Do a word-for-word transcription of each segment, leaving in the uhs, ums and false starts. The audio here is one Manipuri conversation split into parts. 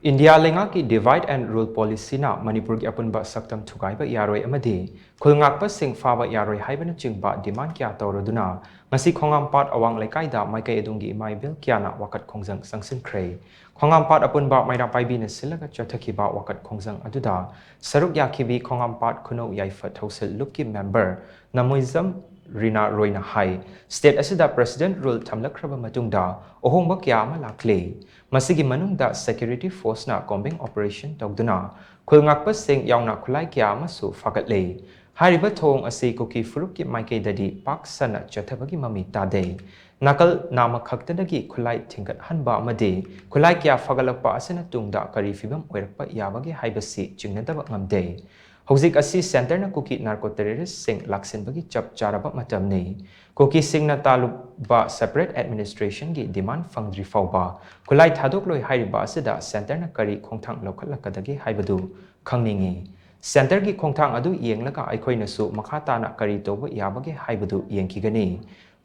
ꯏꯟꯗꯤꯌꯥ ꯂꯩꯉꯥꯛꯀꯤ Divide and Rule Policyꯅ ꯃꯅꯤꯄꯨꯔꯒꯤ ꯑꯄꯨꯟꯕ ꯁꯛꯇꯝ ꯊꯨꯒꯥꯏꯕ ꯌꯥꯔꯣꯏ ꯑꯃꯗꯤ ꯈꯨꯜ ꯉꯥꯛꯄꯁꯤꯡ ꯐꯥꯕ ꯌꯥꯔꯣꯏ ꯍꯥꯏꯕꯅꯆꯤꯡꯕ demand ꯀꯌꯥ ꯇꯧꯔꯗꯨꯅ ꯉꯁꯤ ꯈꯣꯡꯉꯥꯝꯄꯥꯠ ꯑꯋꯥꯡ ꯂꯩꯀꯥꯏꯗ ꯃꯥꯏꯀꯩ ꯑꯗꯨꯝꯒꯤ ꯏꯃꯥ ꯏꯕꯦꯜ ꯀꯌꯥꯅ ꯋꯥꯀꯠ ꯈꯣꯡꯖꯪ ꯆꯪꯁꯤꯟꯈ꯭ꯔꯦ꯫ ꯈꯣꯡꯉꯥꯝꯄꯥꯠ ꯑꯄꯨꯟꯕ ꯃꯩꯔꯥ ꯄꯥꯏꯕꯤꯅ ꯁꯤꯜꯂꯒ ꯆꯠꯊꯈꯤꯕ ꯋꯥꯀꯠ ꯈꯣꯡꯖꯪ ꯑꯗꯨꯗ ꯁꯔꯨꯛ ꯌꯥꯈꯤꯕꯤ ꯈꯣꯡꯉꯥꯝꯄꯥꯠ ꯈꯨꯅꯧ ꯌꯥꯏꯐ ꯊꯧꯁꯤꯜ ꯂꯨꯞꯀꯤ member ꯅꯃꯣꯏꯖꯝ ꯔꯤꯅꯥ ꯔꯣꯏꯅ ꯍꯥꯏ, state ꯑꯁꯤꯗ President Rule ꯊꯝꯂꯛꯈ꯭ꯔꯕ ꯃꯇꯨꯡꯗ ꯑꯍꯣꯡꯕ ꯀꯌꯥ ꯑꯃ ꯂꯥꯛꯂꯦ꯫ ꯃꯁꯤꯒꯤ ꯃꯅꯨꯡꯗ security forceꯅ combing operation ꯇꯧꯗꯨꯅ ꯈꯨꯜ ꯉꯥꯛꯄꯁꯤꯡ ꯌꯥꯎꯅ ꯈꯨꯠꯂꯥꯏ ꯀꯌꯥ ꯑꯃꯁꯨ ꯐꯥꯒꯠꯂꯦ꯫ ꯍꯥꯏꯔꯤꯕ ꯊꯧꯑꯣꯡ ꯑꯁꯤ ꯀꯨꯀꯤ ꯐꯨꯔꯨꯞꯀꯤ ꯃꯥꯏꯀꯩꯗꯗꯤ ꯄꯥꯛ ꯁꯟꯅ ꯆꯠꯊꯕꯒꯤ ꯃꯃꯤ ꯇꯥꯗꯦ꯫ ꯅꯥꯀꯜ ꯅꯥꯝꯃ ꯈꯛꯇꯗꯒꯤ ꯈꯨꯠꯂꯥꯏ ꯊꯤꯡꯒꯠꯍꯟꯕ ꯑꯃꯗꯤ ꯈꯨꯠꯂꯥꯏ ꯀꯌꯥ ꯐꯒꯠꯂꯛꯄ ꯑꯁꯤꯅ ꯇꯨꯡꯗ ꯀꯔꯤ ꯐꯤꯕꯝ ꯑꯣꯏꯔꯛꯄ ꯌꯥꯕꯒꯦ ꯍꯥꯏꯕꯁꯤ ꯆꯤꯡꯅꯗꯕ ꯉꯝꯗꯦ꯫ ꯍꯧꯖꯤꯛ ꯑꯁꯤ centreꯅ ꯀꯨꯀꯤ narco terroristꯁꯤꯡ ꯂꯥꯛꯁꯤꯟꯕꯒꯤ ꯆꯞ ꯆꯥꯔꯕ ꯃꯇꯝꯅꯤ꯫ ꯀꯨꯀꯤꯁꯤꯡꯅ ꯇꯥꯜꯂꯨꯕ separate administrationꯒꯤ demand ꯐꯪꯗ꯭ꯔꯤ ꯐꯥꯎꯕ ꯈꯨꯠꯂꯥꯏ ꯊꯥꯗꯣꯛꯂꯣꯏ ꯍꯥꯏꯔꯤꯕ ꯑꯁꯤꯗ centreꯅ ꯀꯔꯤ ꯈꯣꯡꯊꯥꯡ ꯂꯧꯈꯠꯂꯛꯀꯗꯒꯦ ꯍꯥꯏꯕꯗꯨ ꯈꯪꯅꯤꯡꯏ꯫ Centreꯒꯤ ꯈꯣꯡꯊꯥꯡ ꯑꯗꯨ ꯌꯦꯡꯂꯒ ꯑꯩꯈꯣꯏꯅꯁꯨ ꯃꯈꯥ ꯇꯥꯅ ꯀꯔꯤ ꯇꯧꯕ ꯌꯥꯕꯒꯦ ꯍꯥꯏꯕꯗꯨ ꯌꯦꯡꯈꯤꯒꯅꯤ꯫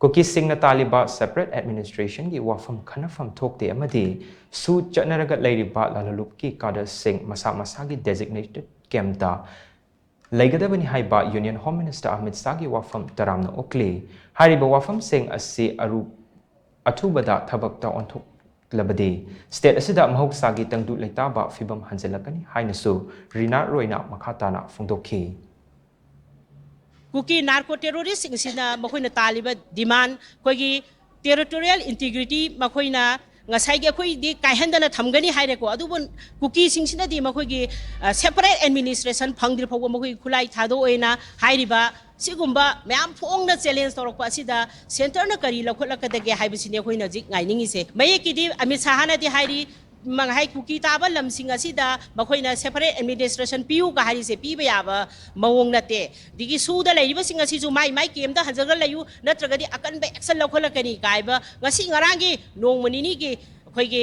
ꯀꯨꯀꯤꯁꯤꯡꯅ ꯇꯥꯜꯂꯤꯕ separate administrationꯒꯤ ꯋꯥꯐꯝ ꯈꯟꯅꯐꯝ ꯊꯣꯛꯇꯦ ꯑꯃꯗꯤ ꯁꯨ ꯆꯠꯅꯔꯒ ꯂꯩꯔꯤꯕ ꯂꯥꯂꯣꯂꯨꯞꯀꯤ cadreꯁꯤꯡ ꯃꯁꯥ ꯃꯁꯥꯒꯤ designated campꯇ ꯂꯩꯒꯗꯕꯅꯤ ꯍꯥꯏꯕ Union Home Minister ꯑꯃꯤꯠ ꯁꯥꯍꯒꯤ ꯋꯥꯐꯝ ꯇꯔꯥꯝꯅ ꯑꯣꯛꯂꯤ꯫ ꯍꯥꯏꯔꯤꯕ ꯋꯥꯐꯝꯁꯤꯡ ꯑꯁꯤ ꯑꯔꯨ-, ꯑꯊꯨꯕꯗ ꯊꯕꯛꯇ ꯑꯣꯟꯊꯣꯛꯂꯕꯗꯤ state ꯑꯁꯤꯗ ꯃꯍꯧꯁꯥꯒꯤ ꯇꯪꯗꯨ ꯂꯩꯇꯥꯕ ꯐꯤꯕꯝ ꯍꯟꯖꯤꯜꯂꯛꯀꯅꯤ ꯍꯥꯏꯅꯁꯨ ꯔꯤꯅꯥ ꯔꯣꯏꯅ ꯃꯈꯥ ꯇꯥꯅ ꯐꯣꯡꯗꯣꯛꯈꯤ꯫ ꯀꯨꯀꯤ narco terroristꯁꯤꯡꯁꯤꯅ ꯃꯈꯣꯏꯅ ꯇꯥꯜꯂꯤꯕ demand, ꯑꯩꯈꯣꯏꯒꯤ territorial integrity ꯃꯈꯣꯏꯅ ꯉꯁꯥꯏꯒꯤ ꯑꯩꯈꯣꯏꯗꯤ ꯀꯥꯏꯍꯟꯗꯅ ꯊꯝꯒꯅꯤ ꯍꯥꯏꯔꯦꯀꯣ, ꯑꯗꯨꯕꯨ ꯀꯨꯀꯤꯁꯤꯡꯁꯤꯅꯗꯤ ꯃꯈꯣꯏꯒꯤ separate administration ꯐꯪꯗ꯭ꯔꯤ ꯐꯥꯎꯕ ꯃꯈꯣꯏꯒꯤ ꯈꯨꯠꯂꯥꯏ ꯊꯥꯗꯣꯛꯑꯣꯏꯅ ꯍꯥꯏꯔꯤꯕ ꯁꯤꯒꯨꯝꯕ ꯃꯌꯥꯝ ꯐꯣꯡꯅ challenge ꯇꯧꯔꯛꯄ ꯑꯁꯤꯗ centreꯅ ꯀꯔꯤ ꯂꯧꯈꯠꯂꯛꯀꯗꯒꯦ ꯍꯥꯏꯕꯁꯤꯅꯤ ꯑꯩꯈꯣꯏꯅ ꯍꯧꯖꯤꯛ ꯉꯥꯏꯅꯤꯡꯉꯤꯁꯦ꯫ ꯃꯌꯦꯛꯀꯤꯗꯤ ꯑꯃꯤꯠ ꯁꯥꯍꯅꯗꯤ ꯍꯥꯏꯔꯤ, ꯃ-, ꯍꯥꯏ, ꯀꯨꯀꯤ ꯇꯥꯕ ꯂꯝꯁꯤꯡ ꯑꯁꯤꯗ ꯃꯈꯣꯏꯅ separate administration ꯄꯤꯌꯨꯒ ꯍꯥꯏꯔꯤꯁꯦ ꯄꯤꯕ ꯌꯥꯕ ꯃꯑꯣꯡ ꯅꯠꯇꯦ꯫ ꯑꯗꯒꯤ ꯁꯨꯗ ꯂꯩꯔꯤꯕꯁꯤꯡ ꯑꯁꯤꯁꯨ ꯃꯥꯏ ꯃꯥꯏ campꯇ ꯍꯟꯖꯔꯒ ꯂꯩꯌꯨ, ꯅꯠꯇ꯭ꯔꯒꯗꯤ ꯑꯀꯟꯕ action ꯂꯧꯈꯠꯂꯛꯀꯅꯤ ꯀꯥꯏꯕ ꯉꯁꯤ ꯉꯔꯥꯡꯒꯤ ꯅꯣꯡꯃ ꯅꯤꯅꯤꯒꯤ ꯑꯩꯈꯣꯏꯒꯤ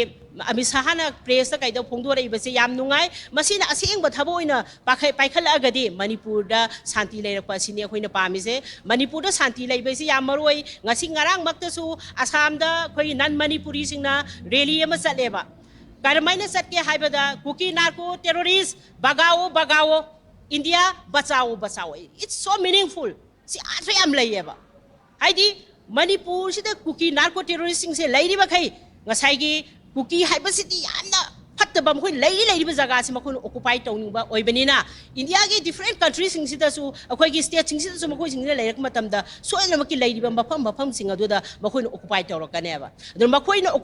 ꯑꯃꯤꯠ ꯁꯥꯍꯅ pressꯇ ꯀꯩꯗ ꯐꯣꯡꯗꯣꯔꯛꯏꯕꯁꯦ ꯌꯥꯝ ꯅꯨꯡꯉꯥꯏ꯫ ꯃꯁꯤꯅ ꯑꯁꯦꯡꯕ ꯊꯕꯛ ꯑꯣꯏꯅ ꯄꯥꯏꯈꯠ-, ꯄꯥꯏꯈꯠꯂꯛꯑꯒꯗꯤ ꯃꯅꯤꯄꯨꯔꯗ ꯁꯥꯟꯇꯤ ꯂꯩꯔꯛꯄ ꯑꯁꯤꯅꯤ ꯑꯩꯈꯣꯏꯅ ꯄꯥꯝꯃꯤꯁꯦ꯫ ꯃꯅꯤꯄꯨꯔꯗ ꯁꯥꯟꯇꯤ ꯂꯩꯕꯁꯤ ꯌꯥꯝ ꯃꯔꯨ ꯑꯣꯏ꯫ ꯉꯁꯤ ꯉꯔꯥꯡꯃꯛꯇꯁꯨ ꯑꯁꯥꯝꯗ ꯑꯩꯈꯣꯏꯒꯤ non ꯃꯅꯤꯄꯨꯔꯤꯁꯤꯡꯅ rally ꯑꯃ ꯆꯠꯂꯦꯕ꯫ ꯀꯔꯝꯍꯥꯏꯅ ꯆꯠꯀꯦ ꯍꯥꯏꯕꯗ, "ꯀꯨꯀꯤ ꯅꯥꯔꯀꯣ ꯇꯦꯔꯣꯔꯤꯁ ꯚꯒꯥꯋꯣ ꯚꯒꯥꯋꯣ, ꯏꯟꯗꯤꯌꯥ ꯕꯆꯥꯋꯣ ꯕꯆꯥꯋꯣ", it's so meaningful꯫ ꯁꯤ ꯑꯥꯔꯊ ꯌꯥꯝ ꯂꯩꯌꯦꯕ꯫ ꯍꯥꯏꯗꯤ, ꯃꯅꯤꯄꯨꯔꯁꯤꯗ ꯀꯨꯀꯤ ꯅꯥꯔꯀꯣ ꯇꯦꯔꯣꯔꯤꯁꯁꯤꯡꯁꯦ ꯂꯩꯔꯤꯕꯈꯩ, ꯉꯁꯥꯏꯒꯤ ꯀꯨꯀꯤ ꯍꯥꯏꯕꯁꯤꯗꯤ ꯌꯥꯝꯅ ꯐꯠꯇꯕ, ꯃꯈꯣꯏ ꯂꯩꯔꯤ ꯂꯩꯔꯤꯕ ꯖꯒꯥꯁꯤ ꯃꯈꯣꯏꯅ ꯑꯣꯀꯨꯄꯥꯏ ꯇꯧꯅꯤꯡꯕ ꯑꯣꯏꯕꯅꯤꯅ, ꯏꯟꯗꯤꯌꯥꯒꯤ ꯗꯤꯐ꯭ꯔꯦꯟ ꯀꯟꯇ꯭ꯔꯤꯁꯤꯡꯁꯤꯗꯁꯨ, ꯑꯩꯈꯣꯏꯒꯤ ꯁ꯭ꯇꯦꯠꯁꯤꯡꯁꯤꯗꯁꯨ ꯃꯈꯣꯏꯁꯤꯡꯁꯤꯅ ꯂꯩꯔꯛꯄ ꯃꯇꯝꯗ, ꯁꯣꯏꯗꯅꯃꯛꯀꯤ ꯂꯩꯔꯤꯕ ꯃꯐꯝ ꯃꯐꯝꯁꯤꯡ ꯑꯗꯨꯗ ꯃꯈꯣꯏꯅ ꯑꯣꯀꯨꯄꯥꯏ ꯇꯧꯔꯛꯀꯅꯦꯕ꯫ ꯑꯗꯨꯅ ꯃꯈꯣꯏꯅ